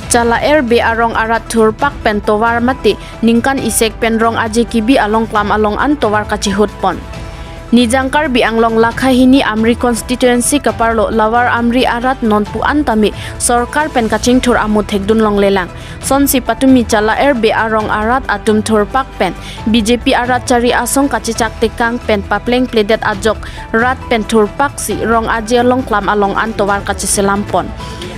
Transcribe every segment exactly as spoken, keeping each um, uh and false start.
Chala-er Bey arong arat thurpak pen tovar mate ningkan isek pen rong aje kebi along klam along an tovar kachihut pon. Nijang Karbi Anglong lakha hini Amri constituency kaparlo Lower Amri arat nonpu an tame sorkar pen kachingthur amu thekdun longlelang. Sonsi patumi Chala-er Bey arong arat atum thurpak pen B J P arat chari asong kachechak tekang pen paplengpledet ajok rat pen thurpak si rong aje along klam along an tovar kacheselam pon.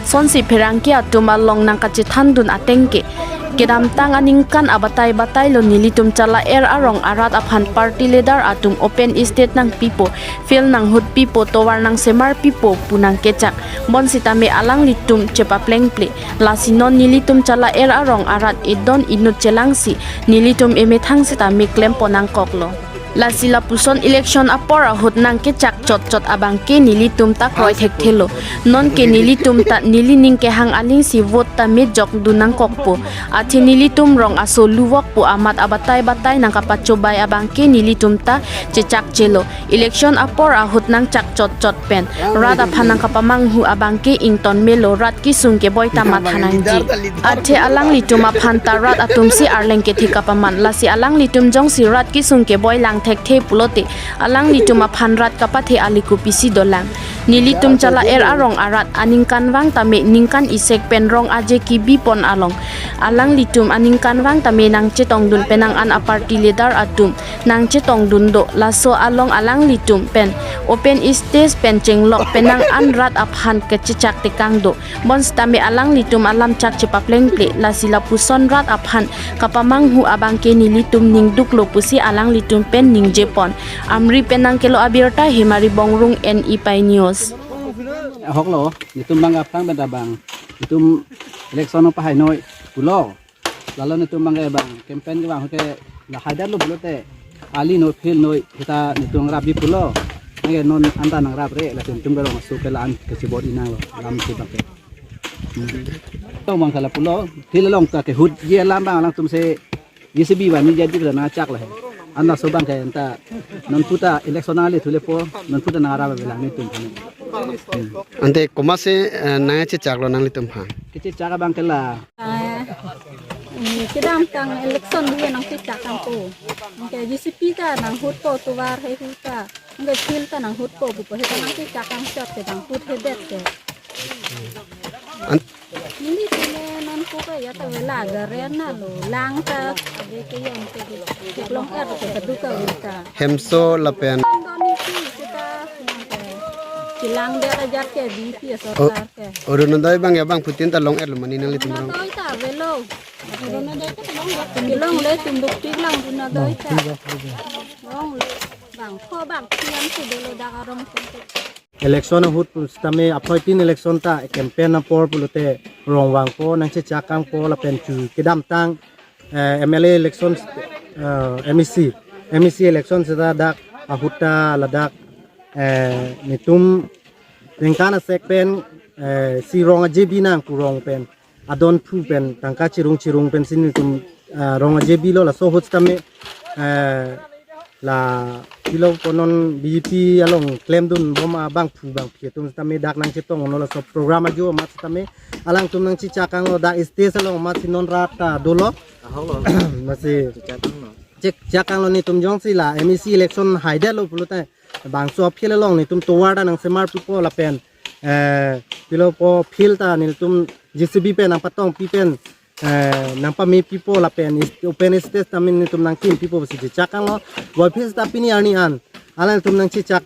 Sonsi pherangke atum along nangkachethandun ateng ke kedamtang aningkan abatai batai lo nelitum Chala-er arong arat aphan party leader atum open stage nangpipo, field nanghutpipo, tovar nangsemarpipo pu nangkechak. Bonsitame alanglitum chepaplengple. Lasi non nelitum Chala-er arong arat edon inut chelangsi nelitum emethang sitame klem pon nangkoklo. Lasi lapuson election apor ahut nangkechak chotchot abangke nelitum ta kroi thekthelo. Nonke nelitum ta nelining kehang alingsi vote tame jokdun nangkokpo. Athe nelitum rong aso luvokpo amat abatai batai nangkapachobai abangke nelitum ta chechakchelo. Election apor ahut nangchak chotchot pen rat aphan nangkapamanghu abangke ington melo, rat kesung keboi ta matha nangji. Athe alanglitum aphan ta rat atumsi arleng kethe kapaman. Lasi alanglitum jongsi rat kesung keboi lang thekthe pulote alanglitum aphan rat kapathe ali kopisi dolang. Nelitum Chala-er arong arat aningkanvang tame ningkan isek pen rong aje kebi pon along alanglitum aningkanvang tame nangchetongdun penang an aparty leader atum nangchetongdun do. Laso along alanglitum pen open stage pen chenglok penang an rat aphan kachechak tekang do. Bonsitame alanglitum alam chak chepaplengple. Lasi lapuson rat aphan kapamanghu abangke nelitum ningduklo pusi alanglitum pen ningje pon. Amri pen nangkelo abirta Hemari Bongrung, N E Pi News. Ahoklo, nelitum bang aphrang pen ta bang, nelitum election pahai noi pulo. Lalo nelitum bang ke bang campaign kevang ke la haidar lo pulote, ali noi, field noi, kita nelitum rap bi pulo. Nangke non anta nangrap re, la nelitum ke rong aso ke la-an kachibot inanglo, lam si bang ke. Hmm. Tong bang ke la pulo, field along ta kehut ye lam bang alangtumsi J C B bang ni jadi kita nangchak le. Anta so bang ke anta nonpu ta election nangle thulepo, nonpu ta nangrap avelang nelitum aphan. Hmm. Ante komatsi, eh, nangchechaklo nanglitum aphan? Kachechak abang ke la. Eh, eh, kedamtang election dia nangchechak nangpo. Nangke J C B ta nanghutpo, tovar haihu ta. Nangke field ta nanghutpo pupo, heta nangchechak nangchot ke nanghut hedet ke. An- Nelitum non ko ke ya ta vela gari na lo, lang ta, abe ke yang ke di. Cek long-et ke keduk ke vita. Hemso lapen. Ando ni si kita, nangke. Chelang dia ajat ke B J P ya sorkar ke. Orunodoi bang ya bangphutin ta long-etlo mane nanglitum rong? Orunodoi ta avelo. Orunodoi ta long-et. Long le tunduk tik lang Orunodoi ta. Long le bangpho bangphi an si dolo dak arong tunduk. Election ahut pusitame aphoitin election ta campaign apor pulote rong vangpo, nangchechak kangpo lapen chu kedamtang, eh, M L A election, eh, M A C, M A C election seta dak ahut ta ladak, eh, nelitum ningkan asek pen, eh, si rong aje bi nang pu rong pen adon phu pen tangka chirung chirung pensi nelitum, eh, rong aje bilo, laso ahut sitame, eh, la pilo konon B J P along klemdun bom abangphu bangphi atum sitame dak nangchetonglo, laso program ajo amat sitame alangtum nangchechak kanglo, dak stage along amatsi non rat ta dolo. Ahoklo. Masi chechak kanglo. Chechak kanglo, nelitum jongsi la M A C election haidetlo pulote bangso field along nelitum tovar ta nangsemarpipo lapen, eh, pilopo field ta nelitum J C B pen nangpatongpi pen, eh, nangpamepipo lapen is-, open stage tame nelitum nangkimpipo pusi chechak kanglo. Voiphit seta pini arni an alanglitum nangchechak